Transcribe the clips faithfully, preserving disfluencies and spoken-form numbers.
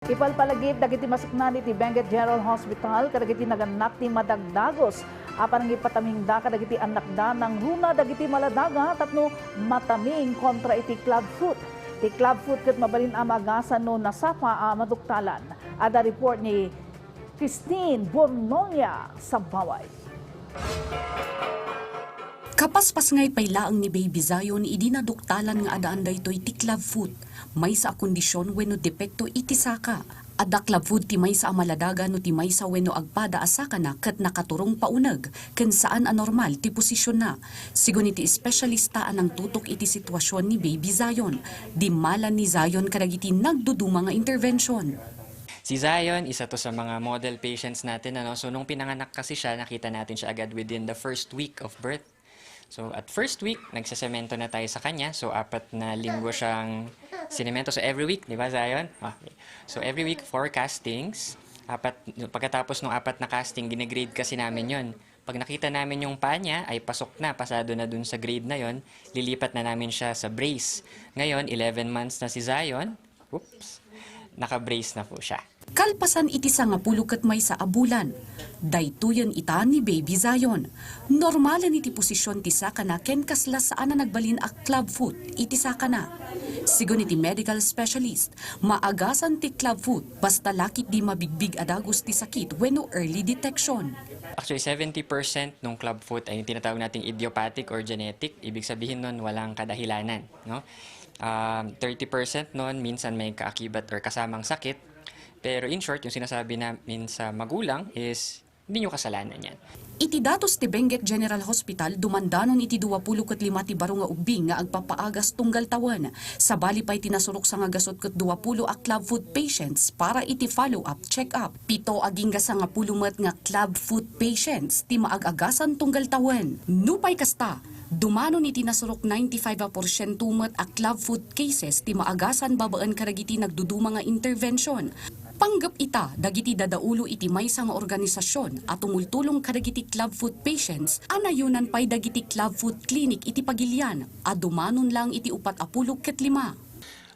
Ipalpalagip dagiti masuknan iti Benguet General Hospital kadagiti nagannak ti madagdagus a panangipatamingda kadagiti annakda nangruna dagiti maladaga tapno mataming kontra iti clubfoot. Ti clubfoot ket mabalin a maagasan no nasapa a maduktalan. Adda report ni Christine Bornolia Sabaway. Kapaspasngay pay laeng ni Baby Zion idi naduktalan nga addaan daytoy ti clubfoot, maysa a kondisyon wenno depekto iti saka. Adda clubfoot ti maysa a maladaga no ti maysa wenno agpada a sakana ket nakaturong pauneg ken saan a normal ti posisionna. Sigun iti espesyalista a nangtutok iti sitwasyon ni Baby Zion, dimmalan ni Zion kadagiti nagduduma nga intervention. Si Zion, isa to sa mga model patients natin, ano? So, nung pinanganak kasi siya, nakita natin siya agad within the first week of birth. So, at first week, nagsesemento na tayo sa kanya. So, apat na linggo siyang sinemento. So, every week, di ba, Zion? Okay. So, every week, four castings. Apat, pagkatapos ng apat na casting, gine-grade kasi namin yon. Pag nakita namin yung paa niya ay pasok na, pasado na dun sa grade na yon, lilipat na namin siya sa brace. Ngayon, eleven months na si Zion. Oops. Naka-brace na po siya. Kalpasan iti sangapulo ket maysa a bulan, daytoyen ita ni Baby Zion. Normalen iti posisyon ti sakana ken kasla saan a nagbalin a clubfoot iti sakana. Sigun iti medical specialist, maagasan ti clubfoot basta lakip di mabigbig a dagus ti sakit wenno early detection. Actually, seventy percent ng clubfoot ay yung tinatawag nating idiopathic or genetic. Ibig sabihin nun, walang kadahilanan, no? Um, thirty percent nun, minsan may kaakibat or kasamang sakit. Pero in short, yung sinasabi namin sa magulang is, hindi nyo kasalanan yan. Iti datos ti Benguet General Hospital, dumandanon iti duapulo ket lima ti baro nga ubbing nga agpapaagas tunggal tawen. Sabali pay ti nasurok sangagasut ket duapulo a clubfoot patients para iti follow-up check-up. Pito agingga sangapulo met nga clubfoot patients ti maag-agasan tunggal tawen. Nupay kasta, dumanon iti nasurok ninety-five a porsiento met a clubfoot cases ti maagasan babaen kadagiti nagduduma nga intervention. Panggep ita dagiti dadaulo iti maysa nga organisasyon a tumultulong kadagiti clubfoot patients a nayonan pay dagiti clubfoot clinic iti pagilian a dumanon lang iti upat a pulo ket lima.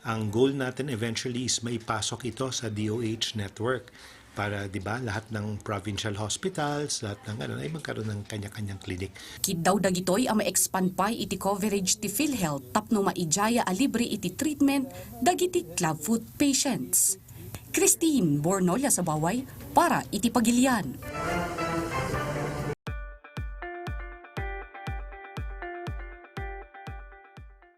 Ang goal natin eventually is maipasok ito sa D O H network para, di ba, lahat ng provincial hospitals, lahat ng ano, ay magkaroon ng kanya-kanyang clinic. Kiddaw dagitoy a ma-expand pay iti coverage ti PhilHealth tapno maidiaya a libre iti treatment dagiti clubfoot patients. Christine Bornolia Sabaway para iti Pagilian.